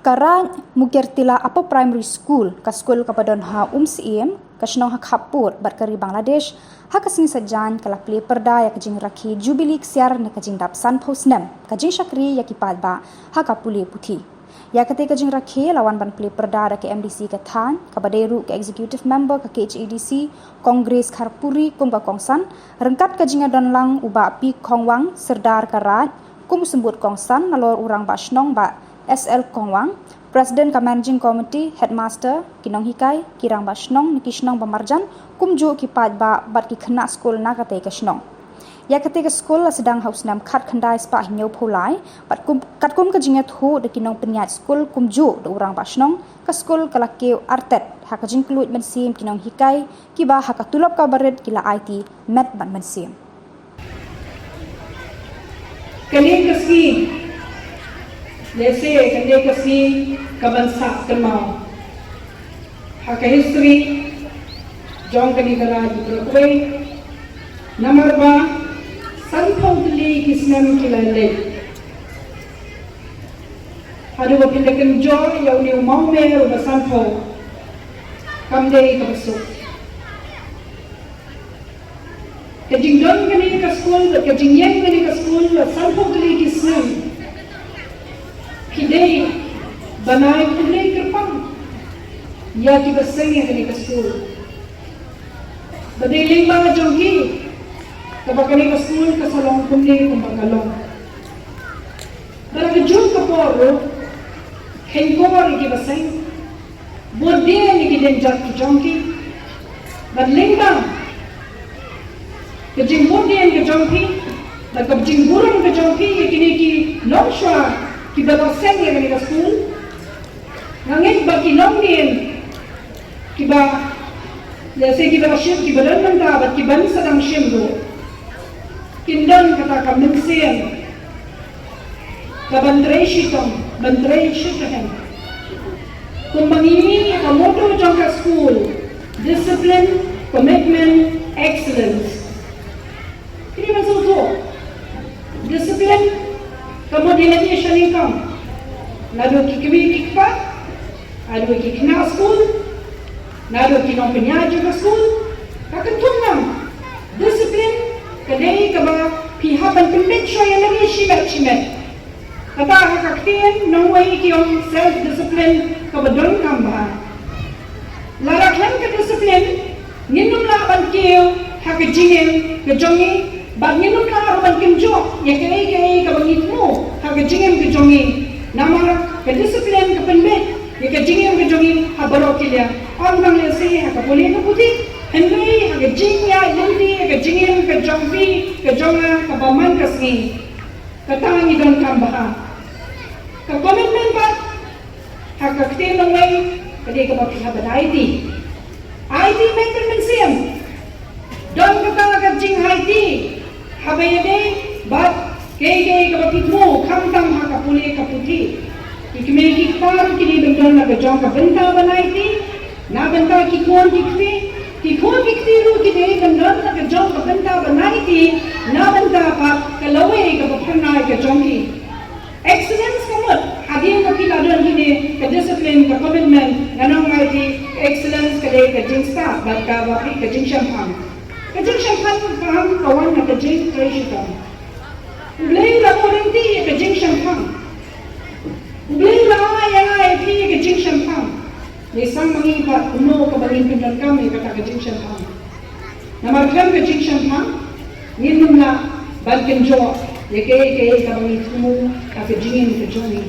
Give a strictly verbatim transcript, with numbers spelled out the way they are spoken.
Ka Raid Mukertila Upper Primary School, ka skul kaba don ha Umsyiem, ka shnong ha khappud bad ka ri Bangladesh, ha ka sngi Saitjaiñ ka la plie pyrda ïa ka jingrakhe Jubili ksiar na ka jingdap sanphew snem ka jingshakri ïa ki paidbah ha ka pule puthi. Ïa katei ka jingrakhe la wan ban plie pyrda da ka M D C ka thaiñ, kaba dei ruh ka Executive Member ka K H A D C, Kong Grace Kharpuri kum ka kongsan, ryngkat ka jingïadon lang u Bah P Khongwang, Sordar ka Raid, kum u symbud kongsan, nalor u Rangbah Shnong Bah S L Khongwang, President ka Managing Committee, Headmaster, ki nonghikai, ki Rangbah Shnong na ki shnong ba marjan, kumjuh ki paidbah bad ki khynnah skul na katei ka shnong. Ïa katei ka skul la sdang ha u snem khatkhyndai spah hynñiewphew lai, bad kum, katkum ka jingïathuh da ki nongpynïaid skul kumjuh da u Rangbah Shnong, ka skul ka la kiew artet ha ka jingkylluid mynsiem ki nonghikai, kiba ha ka tulop kaba rit ki la aiti met bad mynsiem. Kane ka sngi, lehse kane ka sngi kaban sah kynmaw ha ka history jong kane ka Raid baroh kawei, namar ba sanphew tylli ki snem ki la leit. Haduh ba phin da kynjoh ïa une u mawmer uba sanphew, kam dei kaba suk. Ka jingdon kane ka skul bad ka jingïeng kane ka skul la sanphew tylli ki snem, ki dei ban ai khublei kyrpang ïa kiba seng ïa kane ka skul. Ba dei lyngba jong ki kaba kane ka skul ka sa long kumne kumba ka long. Bad ha kajuh ka por ruh, khein kor ïa kiba seng, bud dien ïa ki dienjat ki jong ki. Bad lyngba ka jingbud dien ka jong ki bad ka jingburom ka jong ki ïa kine ki nongshwa kiba la seng ïa kane ka skul, nga ngeit ba ki longdien kiba, lehse kiba la shim, kiba don mynta bad kiban sa dang shim ruh, kin don kata ka mynsiem kaban trei shitom, ban trei shitrhem. Kumba ngi ïohi ha ka motto jong ka skul, discipline, commitment, excellence. Kine ban sngewthuh. Discipline ka mut ïa lade sha nyngkong, naduh ki kmie ki kpa, naduh ki khynnah skul, naduh ki nongpynïaid jong ka skul. Ka kynthum lang, discipline ka dei kaba phi hap ban pynbeit shuwa ïa lade shimet shimet. Kata ha ka ktien nongwei ki ong self discipline kaba donkam bha. Lada khlem ka discipline, ngin ym lah ban kiew ha ka jingim ka jong ngi, bad ngin ym lah ruh ban kynjoh ïa kaei kaei kaba ngi thmu ha ka jingim ka jong ngi. Namar ka discipline ka pynbeit ïa ka jingim ka jong ngi ha baroh ki liang. Ym tang lehse ha ka pule ka puthi, hynrei ha ka jingïaid lynti ïa ka jingim ka jong phi ka jong nga kaba man ka sngi. Kata ngi donkam bha. Ka commitment pat, ha ka ktien nongwei, ka dei kaba phi hap ban aiti. Aiti mynsiem mynsiem. Don kata ka jingaiti haba ïadei bad kaei kaei kaba phi thmu, khamtam ha ka pule ka puthi. Ki kmie ki kpa ruh ki dei ban don la ka jong ka bynta ban aiti na bynta ki khun ki kti. Ki khun ki kti ruh ki dei ban don la ka jong ka bynta ban aiti na bynta pat ka lawei kaba phyrnai ka jong ki. Excellence ka mut, hadien ba phi la don kine ka discipline, ka commitment, ngan ong aiti, excellence ka dei ka jingstad bad kaba phi ka jingshemphang. Ka jingshemphang ka wan na ka jingtrei shitom. U Blei u la buh lynti ïa ka jingshemphang. U Blei u la ai ïa nga ïa phi ïa ka jingshemphang. Ngi sngewthuh ba kumno kaba ngin pyndonkam ïa kata ka jingshemphang. Namar khlem ka jingshemphang, ngin ym lah ban kynjoh ïa kaei kaei kaba ngi thmu ha ka jingim ka jong ngi.